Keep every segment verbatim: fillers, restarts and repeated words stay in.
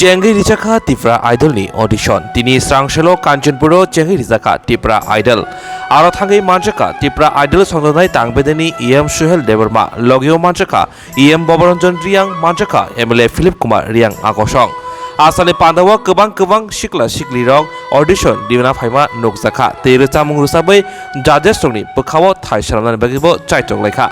Chengwi rijakha Tipra Idol ni audition. Tini srangselo Kanchanpuro chengwi rijakha Tipra Idol. Aro thangwi manjakha Tipra Idol songjaknai tangbedeni E M Suhel Debbarma, logio manjakha E M Boboranjan Riyang, manjakha M L A Philip Kumar Riyang Akosong. Asale pandao kwbang kwbang sikla siklirok audition dimna phaima nukjakha. Tei rwchapmung rwchabwi judges rokni bwkhao thai salamnani bagwibo chaitok laikha.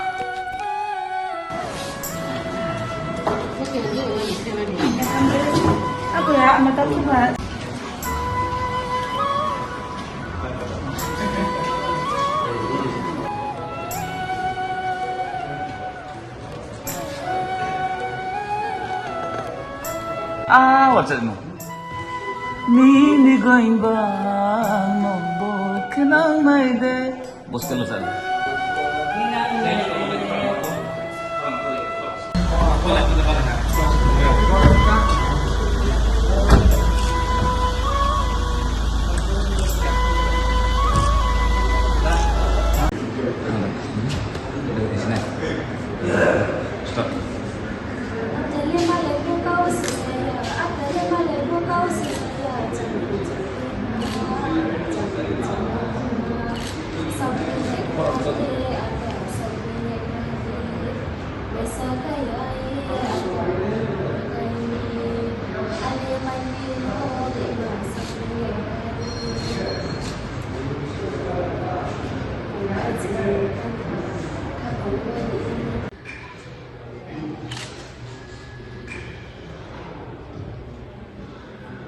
Ah, what's it? Nini goimba mo bo khnang mai de. Bostel sal. Stop.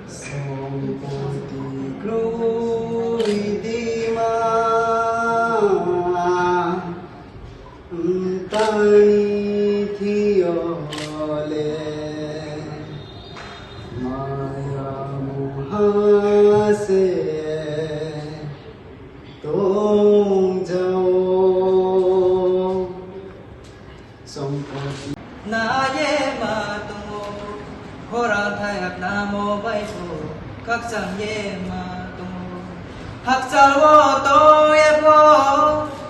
Sompoti kroi dima, mtani thiyole, maya muha se tongjao. Sompoti. Naye ma tongo, khorang thai hapnamo bai bo, khakchang ye ma tongo. Hakchal o tong ye bo,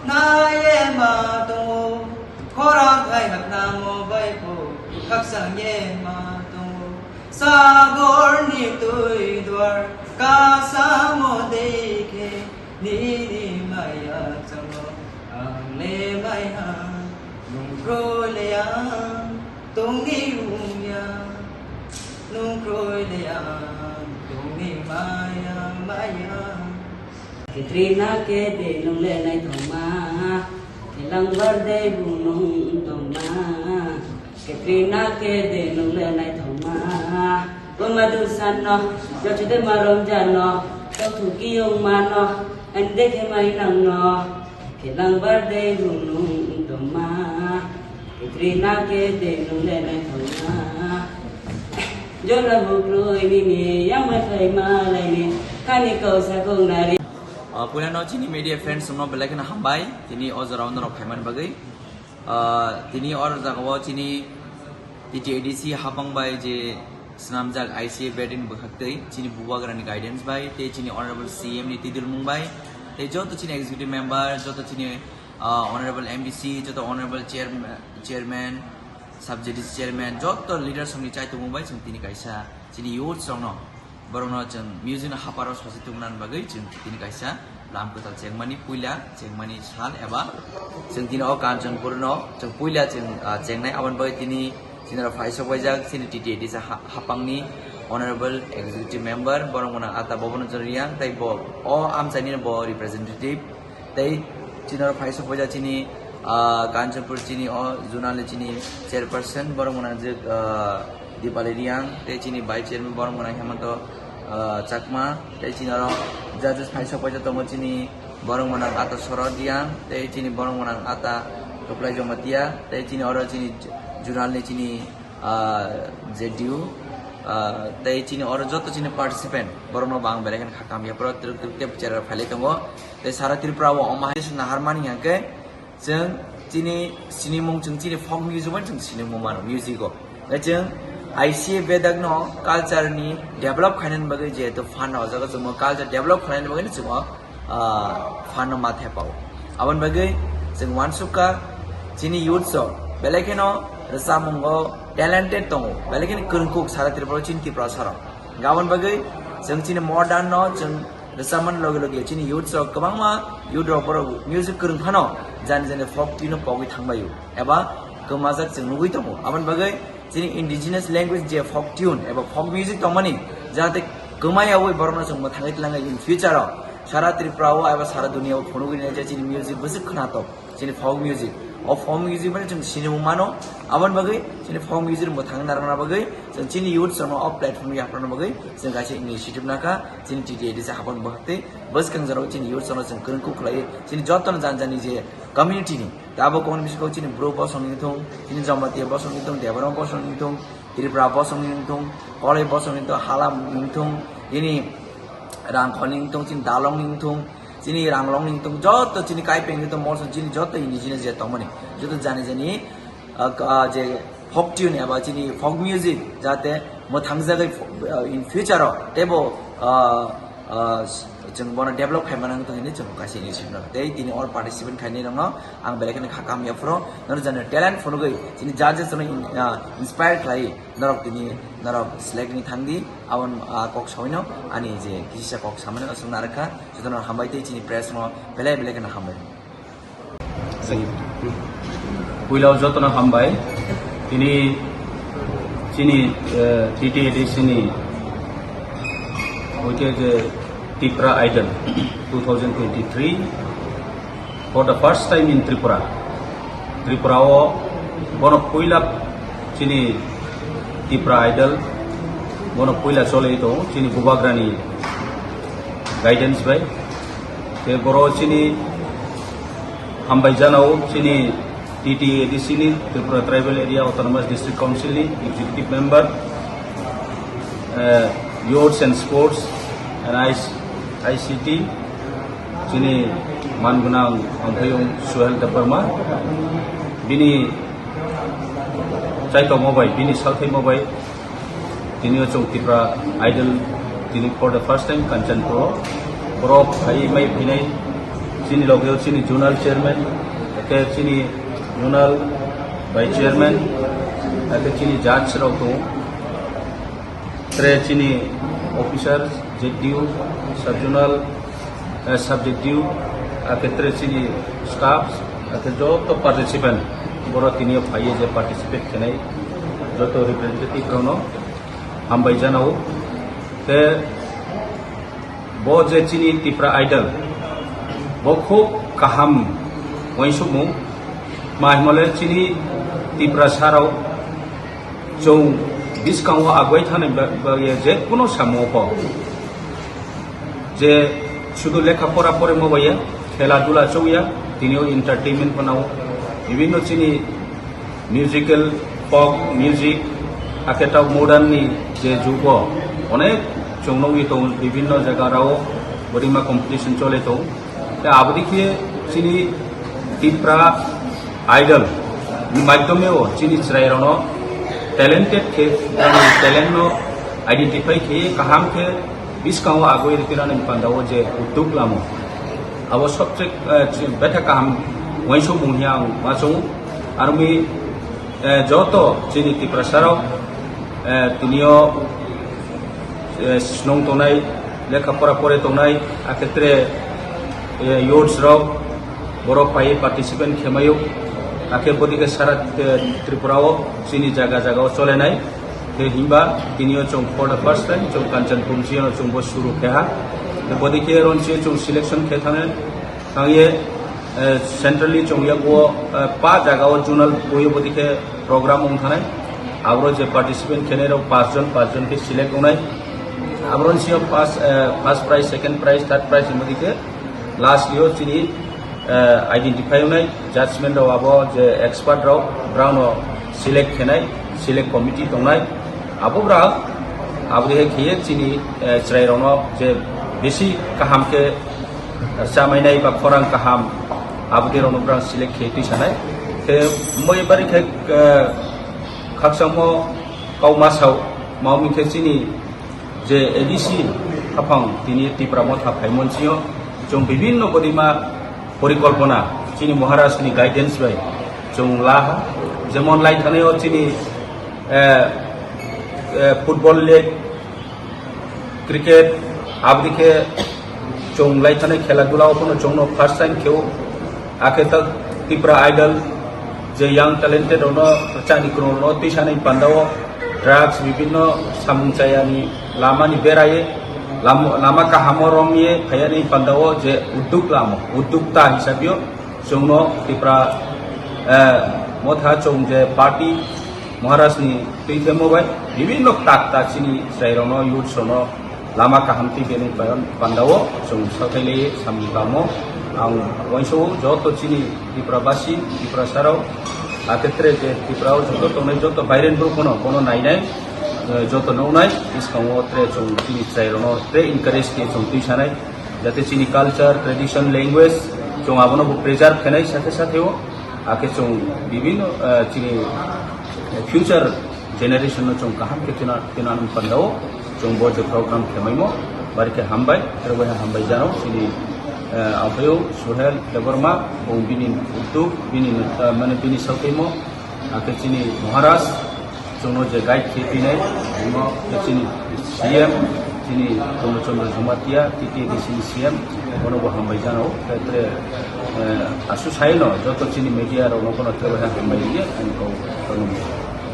naye ma tongo, khorang thai hapnamo bai bo, khakchang ye ma tongo. Sagor ni twi duar, kasamo dei khe, nini maya chongo, ang le maya. Nung kroi le ang tongni wngya, nung kroi le ang tongni maya maya. Katrina khe de nung le naithokma, khelang birthday bo nung tongma. Katrina khe de nung le naithokma, bo ma dusan no, jochide ma romjan no, tokhu kiyong ma no, ande khe mai nang no. Khelang birthday bo nung tongma, Katrina khe de nung le naithokma. Jora bukrui nini yang mai phai ma lai ni, kani kau sa kong nari. Ah, puilano chini media friends no belai kheno hambai, tini o jora o norok phaimani bagwi. Ah, tini o jagao chini T T A D C hapang bai je swnamjak I C A bedin bwkhaktwi chini bubagrani guidance bai tei chini honorable C M ni tidulmung bai tei joto chini executive member, joto chini, ah, honorable M D C, joto honorable chair-, chairman, sub J D C chairman, joto leaders rokni chaitumung bai chwng tini kaisa chini youths rokno, borokno chwng music no haparo sosi tubunani bagwi chwng tini kaisa lam kwtal chengmani puila chengmani sal eba chwng tini o Kanchanpur no chwng puila chwng, ah, chengnai. Aboni bagwi tini chini oro phai sok paijak chini T T A D C ha-, hapangni honorable executive member borok mwnang Ata Bobon Riyang tei bo o amchaini bo representative. Tei chini oro phai sok paijak chini, ah, Kanchanpur chini o zonal ni chini chairperson borok mwnang je, ah, Dipali Riyang, tei chini vice chairman borok mwnang Hemanta, ah, Chakma, tei chini oro judges phai sok paijak tongo chini borok mwnang Ata Sorod Riyang, tei chini borok mwnang Ata Tuplai Jamatia, tei chini oro chini zonal ni chini, ah, J D U, ah, tei chini oro joto chini participant borokno bo ang belai kheno kha kamya phuru twrwk twrwk tei bwchara phailai tongo. Tei sara Tripura o omo hai se naharmani hwnkhe chwng chini sinimung, chwng chini folk music bai chwng sinimung mano music o. Tei chwng I C A bedakno culture ni develop khainani bagwi jehetu fund o jaga chwngmo culture develop khainani bagwi chwngmo, ah, fund no ma thepao. Aboni bagwi chwng uansukha chini youths rok Belai kheno rwchapmungo talented tongo, belai kheno kwrwngkuk sara Tripura chini Tiprasa rok. Gabon bagwi chwng chini modern no chwng rwchapmani loge loge chini youths rok kwbangma youth rok borok music kwrwng phano jani jani folk tune no pogwi thangbaio eba kwmajak chwng nugwi tongo. Aboni bagwi chini indigenous language je folk tune eba folk music tongmani jahate kwmai yawi borokno chwng mwthangwi twlangwi in future o sara Tripura o eba sara dunia o phunugwi nai je chini music bwswk khwnatok. Chini folk music. O folk music mane chwng sinimung mano. Aboni bagwi chini folk music mwthangwi narwkna bagwi chwng chini youth rokno o platform yaphana bagwi chwng kaisa initiative nakha. Chini T T A D C habang bwkhak tei bwskang jorao chini youth rokno chwng kwrwngkuk khlai chini jotono jani jani je community ni. Tei abo kongni bisingo chini Bru bosong wngthung, chini Jamatia bosong wngthung, Debbarma bosong wngthung, Tripura bosong wngthung, Koloi bosong wngthung, Halam wngthung, chini Rangkhol wngthung, chini Dalong wngthung, chini Ranglong wngthung, joto chini Kaipeng wngthung, Molsong chini joto indigenous je tongmani, joto jani jani, ah, ah, je folk tune eba chini folk music jate mwthangjagwi fo-, ah, in future o teibo, ah, ah, chwng bono develop khaimani wngthung hinwi chwng kaisa initiative no. Tei tini all participant khainai rokno ang belai kheno kha kaham yaphuru, norok jani talent phunugwi chini judges rokno in-, ah, inspire khlai. Norok tini norok select ni thangdi, abon, ah, kok sawino ani je kisa kok samani aswk narwkha, jotono hambai tei chini press no belai belai kheno hambai. Puilao jotono hambai, tini chini, eh, T T A D C ni oite je Tipra Idol two thousand twenty-three. For the first time in Tripura, Tripura o bono puila chini Tipra Idol bono puila choloi tongo chini Bubagrani guidance bai. Te boro chini hambai janao chini T T A D C ni, Tripura Tribal Area Autonomous District Council ni executive member, eh, Youths and Sports and I C T, chini man gwnang Angphayung Suhel Debbarma, bini chaitokma bai, bini salthaima bai, tini o chwng Tipra Idol tini for the first time Kanchanpur o borok phai mai phinai, chini loge o chini zonal chairman, eke chini zonal vice chairman, eke chini judge rok tongo. Tre chini officer, Z D O, sub zonal, eh, sub Z D O, ake tre chini staff, ake joto participant, boro tini o phaiye je participate khenai, joto representative rokno hambai janao. Te bo je chini Tipra Idol, bo khub kaham uansukmung, ma himale chini Tiprasa rok chwng bwskango agoi thani ba-, bagwi je kuno samung pho je sudu lekha pora porimo baiya, khela dula chongya, tini o entertainment phanao, bibinno chini musical, folk music, hakhe tei modern ni je jugo onek chwng nugwi tongo, bibinno jaga rao bodima competition chole tongo. Tei aboni khe chini Tipra Idol ni madhyome o chini chwrai rokno talented khe, bini talent no identify khe kaham khe bwskango agoi rwpinani panda o je uddog lamo, abo sobse, eh, betha kaham uansukmung hiya ang uansukgo. Aroni, eh, joto chini Tiprasa rok, eh, tini o, eh, snong tongnai, lekha pora pore tongnai, akhetre, eh, youths rok, borok phai participant khemaio, akhe bodike sara, eh, Tripura o chini jaga jaga o cholenai. Tei himba tini o chwng for the first time chwng Kanchanpur siyano chwng bo suru khe ha. Tei bodi khe ron sio chwng selection khe thane thangye, eh, centrally chwng yago, eh, pa jaga o zonal boyo bodi khe program wng thanai. Abro je participant khenai rok pas jon, pas jon khe select wngnai. Abro sio first, eh, first prize, second prize, third prize himodi khe last yo chini, eh, identify wngnai judgment rok abo je expert rok brao no select khenai, select committee tongnai abo brao abo hai khiye chini, eh, chwrai rok no je bisi kaham khe, eh, chamainai ba khorang kaham abo de rok no brao select khe twi sanai khe moi bari khe, eh, khakchangmo kau ma sao ma umi khe chini je A D C haphang tini Tipra Motha phaimon sio chwng bibinno bodima porikolpona chini Maharaj ni guidance bai Chwng laha, jemon lai thani o chini, eh, eh, football league, cricket, aboni khe chwng lai thani khela dula o phano chwngno first time kheo, akhe ta Tipra Idol je young talented ono chani kwrwng no tisa ni panda o drugs bibinno samung chaya ni lama ni beraye lam-, lama kaham o romye phaya ni panda o je udduk lamo, udduk ta hisab yo chwngno Tipra, eh, motha chwng je party Maharaj ni twi themo bai bibinno tak tak chini chwrai rokno youth rokno lama kaham twi bini pan-, panda o chwng sathai le samung tamo ang waisa o joto chini Tipra basi Tipra sarao akhe tre je Tipra o joto tongnai joto bairen bru kono kono nainai, eh, joto nongnai bwskango tre chwng chini chwrai rokno tre encourage khe chwng twi sanai. Jate chini culture, tradition, language, chwng abono bo preserve khenai sathe sathe o, akhe chwng bibinno, eh, chini future generation no chwng kaham khe tina, tina nung panda o, chwng bo je program khemaimo, bari khe hambai, aro bai hambai jano, chini, eh, amphaio Suhel Debbarma, bo bini udduk, bini, eh, mane bini sauthaimo, akhe chini Maharaj, chwngno je guide khe twinai, chwngno khe chini C M, chini Purno Chandra Jamatia, T T A D C ni C M, bono bo hambai jano, khe tre, eh, asu saino, joto chini media rokno bono tre bai hambai liya, ani kok,